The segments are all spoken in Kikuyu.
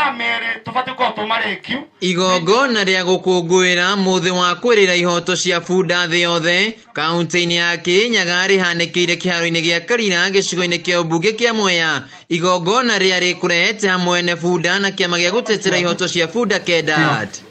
Mathaa merĩ tũbatiĩ gũkorwo tũmarĩkiu. Igongona rĩa gũkũngũĩra mũthĩ wa kwĩrĩra ihoto cia bunda thĩ yothe kaunti-inĩ ya Kirinyaga rĩhanĩkĩire kĩharo-inĩ gĩa Karira gĩcigo-inĩ kĩa ũmbunge kĩa Mwea. Igongona rĩarĩ kũrehete hamwe ene bunda na kĩama gĩa gũtetera ihoto cia bunda KEDAT.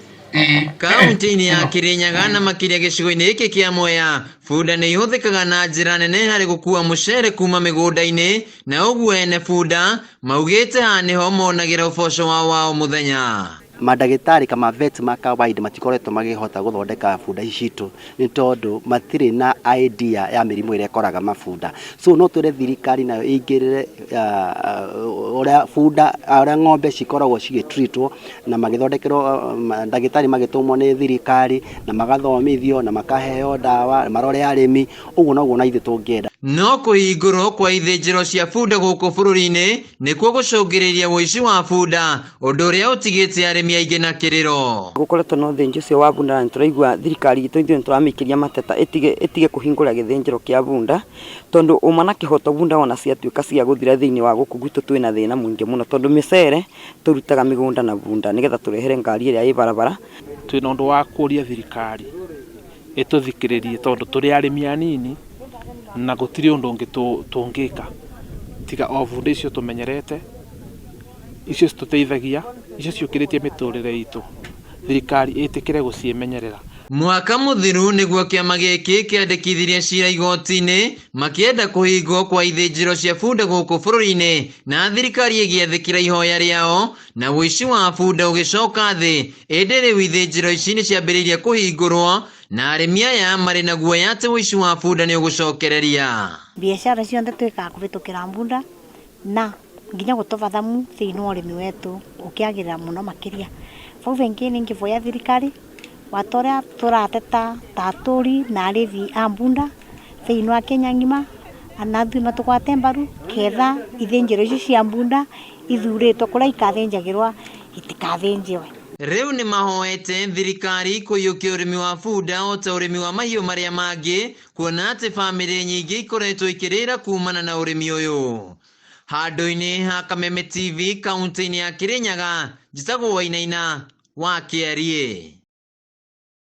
Kaunti-inĩ ya Kirinyaga na makĩria gĩcigo-inĩ gĩkĩ kĩa Mwea, bunda nĩ ihũthĩkaga na njĩra nene harĩ gũkua mũcere kuma mĩgũnda-inĩ na ũguo ene bunda maugĩte haha nĩho monagĩra ũboco wao wa o mũthenya. Mandagĩtarĩ kama vets ma kawaida matikoretwo makĩhota gũthondeka bunda ici citũ nĩ tondũ matirĩ na idea ya mĩrimũ ĩrĩa ĩkoraga mabunda. So no twĩre thirikari nayo ĩingĩrĩre ũrĩa bunda, ũrĩa ng'ombe cikoragwo cigĩ treat wo na magĩthondekerwo ndagĩtarĩ magĩtũmwo nĩ thirikari na magathomithio na makaheo ndawa marore arĩmi, ũguo noguo ona ithuĩ tũngĩenda. No kũhingũrwo kwa ithĩnjĩro cia bunda gũkũ bũrũri-inĩ nĩkuo gũcũngĩrĩirie ũici wa bunda, ũndũ ũrĩa ũtigĩte arĩmi aingĩ na kĩrĩro. Gũkoretwo na ũthĩnji ũcio wa bunda na nĩtũraigua thirikari itũ ithuĩ nĩtũramĩikĩria mateta ĩtige ĩtige kũhingũra gĩthĩnjĩro kĩa bunda, tondũ ũma na kĩhoto bunda ona ciatuĩka cia gũthira thĩinĩ wa gũkũ gwitũ twĩna thĩna mũingĩ mũno, tondũ mĩcere tũrutaga mĩgũnda na bunda nĩgetha tũrehere ngari ĩrĩa ĩ barabara. Twĩna ũndũ wa kũria thirikari ĩtũthikĩrĩrie tondũ tũrĩ arĩmi anini na gũtirĩ ũndũ ũngĩ tũngĩka tiga o bunda icio tũmenyerete, icio citũteithagia, icio ciũkĩrĩtie mĩtũrĩre itũ, thirikari ĩtĩkĩre gũciĩmenyerera. Mwaka mũthiru nĩguo kĩama gĩkĩ kĩandĩkithirie cira igoti-inĩ makĩenda kũhingwo kwa ithĩnjĩro cia bunda gũkũ bũrũri-inĩ na thirikari ĩgĩathĩkĩra ihoya rĩao na ũici wa bunda ũgĩcoka thĩ ĩndĩ rĩu ithĩnjĩro ici nĩ ciambĩrĩirie kũhingũrwo na arĩmi aya marĩ na guoya atĩ ũici wa bunda nĩ ũgũcokereria. Biacara cionthe twikaga kuvitukira mbunda na nginya gũtũva thamu thiini wa ũrĩmi wetu ũkĩagĩrĩra mũno makĩria. Vau vengi nĩngĩvoya thirikari wata ũrĩa tũrateta ta atũri na arĩthi a mbunda thĩinĩ wa Kenya ng'ima na ithuĩ matũgwate mbaru ketha ithĩnjĩro icio cia mbunda ithurĩtwo kũrĩa ikathĩnjagĩrwa itikathĩnjĩwe. Rĩu nĩ mahoete thirikari kũiyũkia ũrĩmi wa bunda o ta ũrĩmi wa mahiũ marĩa mangĩ kuona atĩ bamĩrĩ nyingĩ ikoretwo ikĩrĩra kumana na ũrĩmi ũyũ. Handũ-inĩ ha Kameme TV kaunti-inĩ ya Kirinyaga, njĩtagwo Wainaina wa Kĩariĩ.